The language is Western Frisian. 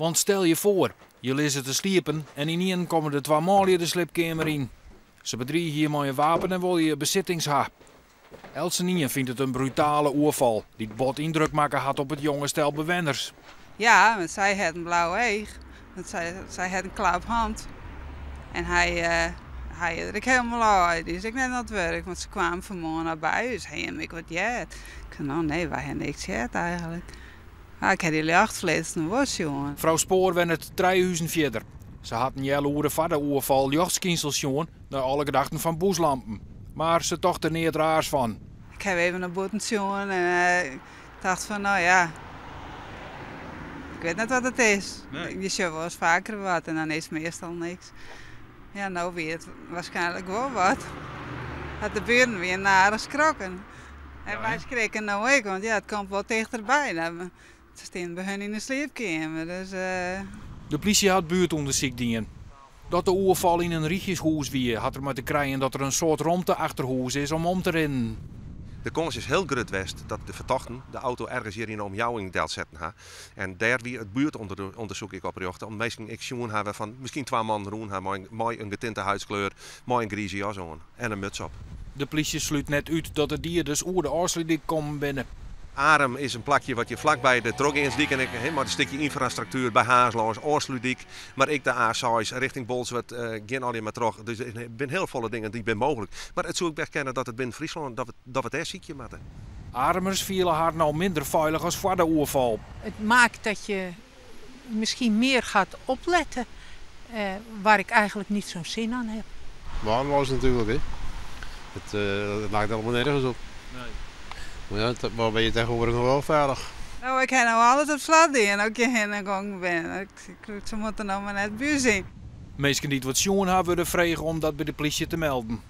Want stel je foar, je lizze te sliepen en ynienen komme der twa manlju de sliepkeamer yn. Se bedriigje je mei in wapen en wolle je besittings ha. Eltsenien fynt it in brutale oerfal dy't bot yndruk makke hat op it jonge stel bewenners. Ja, want sy hat in blau each. Want sy hat in klap hân. En hy, hy is der ek hielendal ôf. Dy is ek net oan it wurk, want se kwamen fanmoarn al by ús. Ha jim ek wat heard? Ik sei, no nee, wy ha niks heard eigentlik. Mar ik ha dy ljochtflitsen wol sjoen. Frou Spoor wennet trije huzen fierder. Se hat in healoere foar de oerfal ljochtskynsels sjoen, nei alle gedachten fan bûslampen. Mar se tocht der neat raars fan. Ik ha even nei bûten sjoen en ik tocht fan no ja, ik wit net wat it is. Je sjogge wolris faker wat en dan is it meastal niks. Ja, no wie it waarskynlik wol wat. Want de buren wienen aardich skrokken. En wy skrikken no ek, want ja, it komt wol tichterby. Se stean by hun yn de sliepkeamer, dus. De plysje hat buertûndersyk dien. Dat de oerfal yn in rychjeshûs wie, hat der mei te krijen dat der in soad romte achter hûs is om om te rinnen. De kâns is hiel grut west dat de fertochten de auto ergens hjir yn de omjouwing delsetten ha. En dêr wie it buertûndersyk ek op rjochte, om't minsken ek sjoen hawwe fan miskien twa mannen rûn ha mei in getinte huidskleur, mei in grize jas oan en in muts op. De plysje slút net út dat de dieders oer de Ofslútdyk kommen binne. Arum is in plakje wat je flakby de trochgeansdyk en ek mei in stikje ynfrastruktuer by Harns lâns Ofslútdyk, mar ek de A6 rjochting Bolsward gean allegear mar troch. Dus der binne hiel folle dingen dy't binne mooglik. Mar it soe ek bêst kinne dat it binnen Fryslân dat we it dêr sykje moatte. Arumers fiele har no minder feilich as foar de oerfal. Het maakt dat je misschien meer gaat opletten, waar ik eigenlijk niet zo'n zin aan heb. Waardeloos natuurlijk, hè. Het lijkt allemaal nergens op. Nee. Maar ja, waar ben je tegenwoordig nog wel veilig? Nou, ik ha no alles op slot dien, as ik hjirhinne gongen bin. Se moatte no mar net by ús. Minsken dy't wat sjoen ha, wurde frege om dat by de plysje te melden.